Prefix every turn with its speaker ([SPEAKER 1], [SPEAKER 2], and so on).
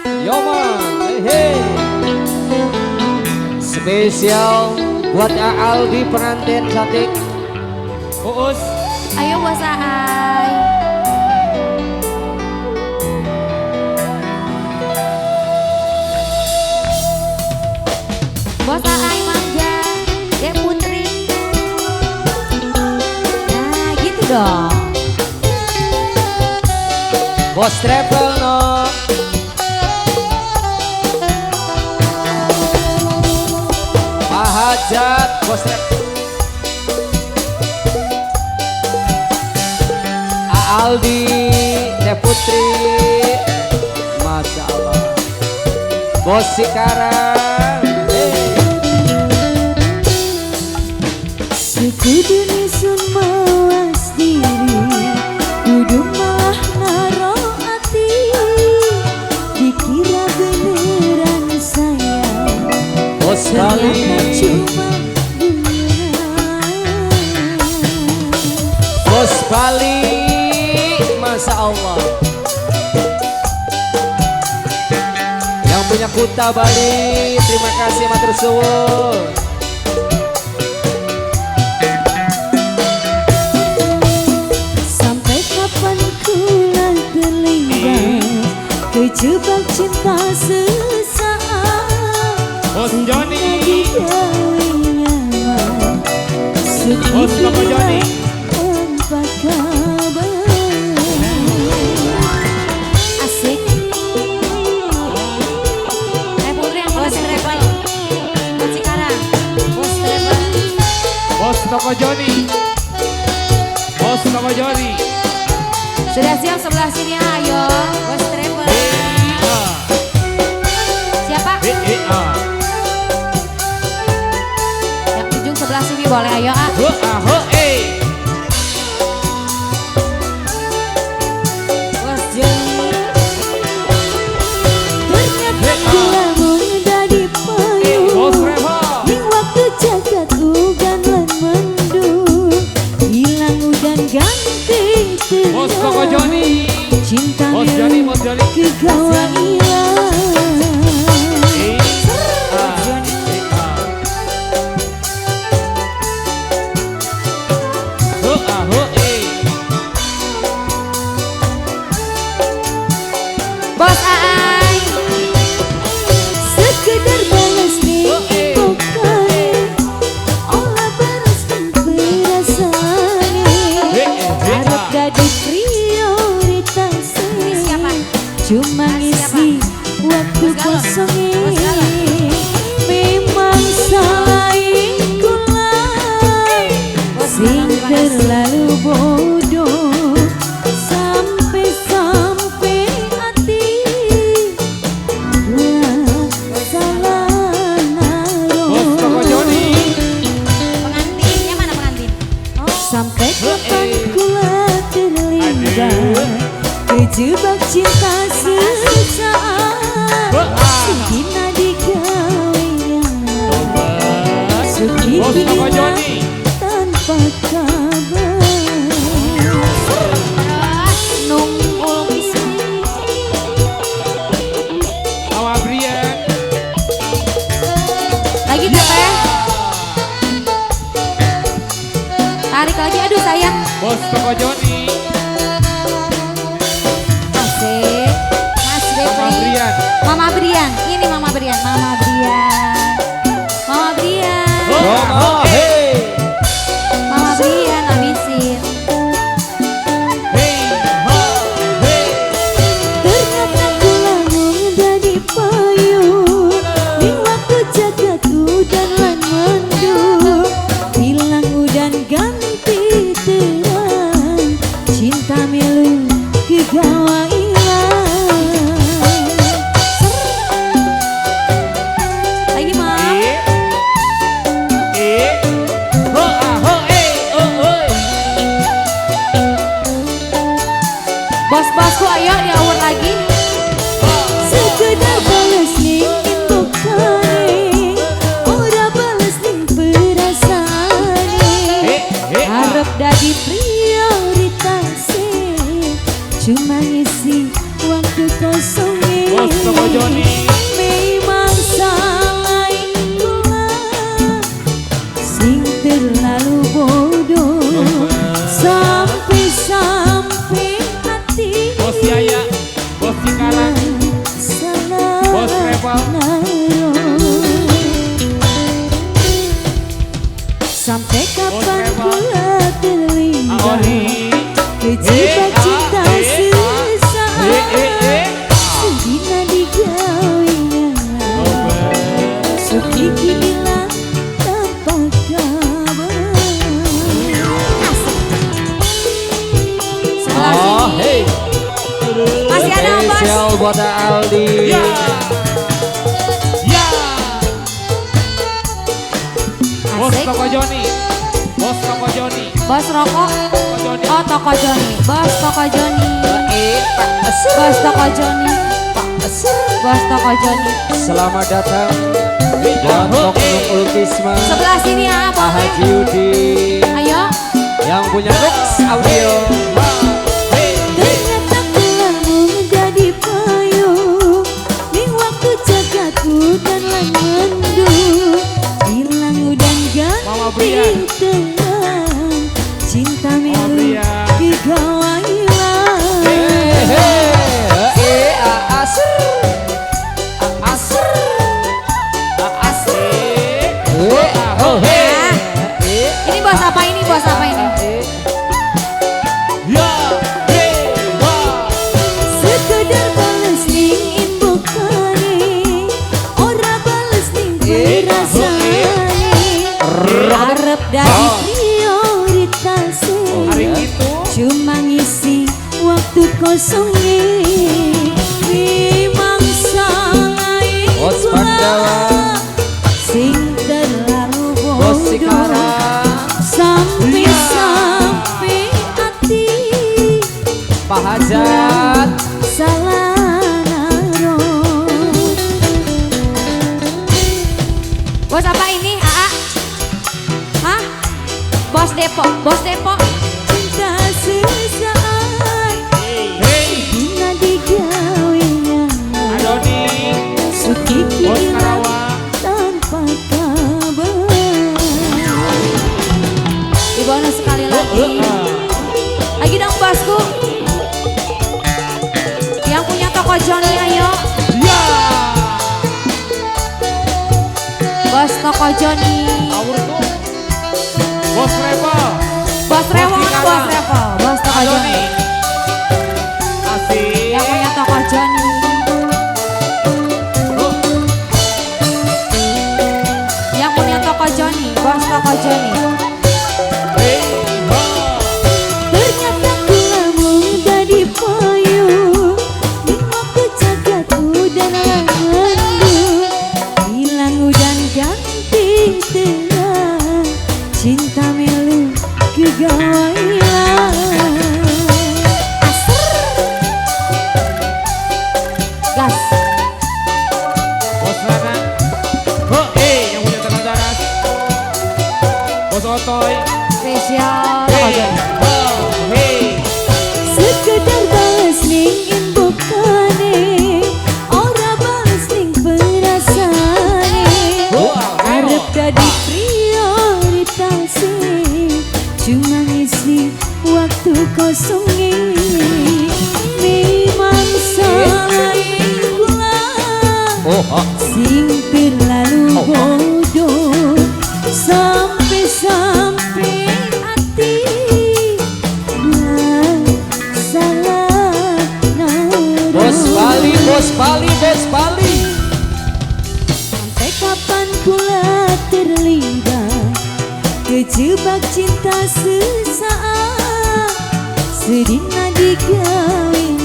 [SPEAKER 1] Yoman.
[SPEAKER 2] Yoman, hey, hey. Spesial buat Aldi pengantin cantik. Uus.
[SPEAKER 1] Ayo Bos Aai. Bos Aai mangga, Dek Putri. Nah gitu dong.
[SPEAKER 2] Bos Travel no. Pak Hajat, Bos Travel. Aldi, Teh Putri, Masya Allah. Bos Sikarang. Hey.
[SPEAKER 3] Sekudu nisun mawas diri, kudu malah naro ati, dikira beneran sayang,
[SPEAKER 2] Bos Bali
[SPEAKER 3] cuma bulan.
[SPEAKER 2] Bos Bali, Masya Allah. Yang punya Kuta Bali, terima kasih matur suwun.
[SPEAKER 3] Sampai kapan kula terlibat kejebak cinta sesaat.
[SPEAKER 4] Bos Joni,
[SPEAKER 3] Bos
[SPEAKER 4] Bapak Joni,
[SPEAKER 3] tanpa kabar.
[SPEAKER 1] Asik. Teh Putri yang Bos Travel. Bos Cikarang. Bos Travel.
[SPEAKER 4] Bos Toko Joni, Bos Toko Joni.
[SPEAKER 1] Sudah siap sebelah sini, ayo Bos Travel. Siapa? Yang ujung sebelah sini boleh, ayo ah. Bos Joni.
[SPEAKER 3] Ternyata kula muda di payung, ning waktu jagat ugan lan mendung, hilang udan ganti
[SPEAKER 4] Bos Toko Joni,
[SPEAKER 3] cinta
[SPEAKER 4] Bos Joni, Bos Joni.
[SPEAKER 3] Kegawa ilang.
[SPEAKER 1] Bos Aai.
[SPEAKER 3] Sekedar balas nih pokane, olah balas perasaan. Harap jadi prioritas.
[SPEAKER 1] Siapa?
[SPEAKER 3] Cuma ngisi waktu kosong. Memang salah kula sing terlalu bodoh, sampai-sampai hati salah naruh.
[SPEAKER 4] Bos Toko Joni.
[SPEAKER 1] Pengantinnya mana pengantin? Oh.
[SPEAKER 3] Sampai kapan kula terlibat kejebak cinta sesaat, sukina digawe nyaman, suki
[SPEAKER 4] Bos Toko
[SPEAKER 3] hilang
[SPEAKER 4] Joni.
[SPEAKER 3] tanpa kabar.
[SPEAKER 1] Nungul pisan.
[SPEAKER 4] Mama Brian.
[SPEAKER 1] Lagi teteh. Tarik lagi, aduh sayang.
[SPEAKER 4] Bos Toko Joni.
[SPEAKER 1] Asik. Mas
[SPEAKER 4] Mama
[SPEAKER 1] Bepri.
[SPEAKER 4] Brian.
[SPEAKER 1] Mama Brian, ini Mama Brian, Mama Brian. Mama Brian.
[SPEAKER 2] Mama, hey.
[SPEAKER 1] Mama Brian habisin.
[SPEAKER 4] Hey, ho, hey.
[SPEAKER 3] Ternyata kula muda di payung, ning waktu jagat udan lan mendung, hilang udan ganti terang, cinta milu kegawa ilang.
[SPEAKER 1] Lagi Mam.
[SPEAKER 4] E,
[SPEAKER 2] Spesial buat Aldi.
[SPEAKER 4] Ya. Ya. Bos Toko Joni. Bos Toko Joni.
[SPEAKER 1] Bos rokok. Oh Toko Joni. Bos Toko Joni. Bos Toko Joni. Bos Toko Joni.
[SPEAKER 2] Selamat datang buat Toko Ulkisma.
[SPEAKER 1] Sebelah sini ya, boleh.
[SPEAKER 2] Haji Yudi.
[SPEAKER 1] Ayo.
[SPEAKER 2] Yang punya Lux Audio.
[SPEAKER 3] Ternyata kulamu jadi payung. Ning waktu jagatku dan lan mendung. Hilang udan ganti tenang. Cinta milu digawailah.
[SPEAKER 1] Ini bos apa ini? Bos apa ini?
[SPEAKER 3] Sekedar bales ning inbokane, ora bales ning perasane. Arep dadi prioritas, cuma ngisi waktu kosonge. Memang salah kula sing terlalu bodoh. Sampai-sampai hati
[SPEAKER 2] Pak Hajat
[SPEAKER 3] salah naro.
[SPEAKER 1] Bos apa ini? AA? Hah? Bos Depok, Bos Depok.
[SPEAKER 3] Cinta sesaat dina digawenya. Suki hilang tanpa kabar.
[SPEAKER 1] Bonus sekali lagi. Lagi dong bosku. Yang punya Toko Joni ayo.
[SPEAKER 4] Ya.
[SPEAKER 1] Bos Toko Joni.
[SPEAKER 4] Bos Revo.
[SPEAKER 1] Bos Revo, Bos Revo, Bos Toko Joni.
[SPEAKER 4] Asik.
[SPEAKER 1] Yang punya Toko Joni. Yang punya Toko Joni, Bos Toko Joni.
[SPEAKER 3] Ternyata kulamu jadi payung. Ning waktu jagatku dan mendung. Hilang udan ganti terang. Cinta milu kegawailah.
[SPEAKER 1] Gas.
[SPEAKER 4] Bos Rana. Yang punya Toko Daras. Bos Otoy.
[SPEAKER 1] Spesial Toko Joni.
[SPEAKER 3] Sekedar bales ning inbokane, ora bales ning perasane. Arep dadi prioritas, cuma ngisi waktu kosonge. Memang salah kula sing terlalu bodoh. Sampai-sampai hati salah naruh.
[SPEAKER 2] Bos Bali, Bos Bali, Bos Bali.
[SPEAKER 3] Sampai kapan kula terlibat kejebak cinta sesaat. Sedina digawenya.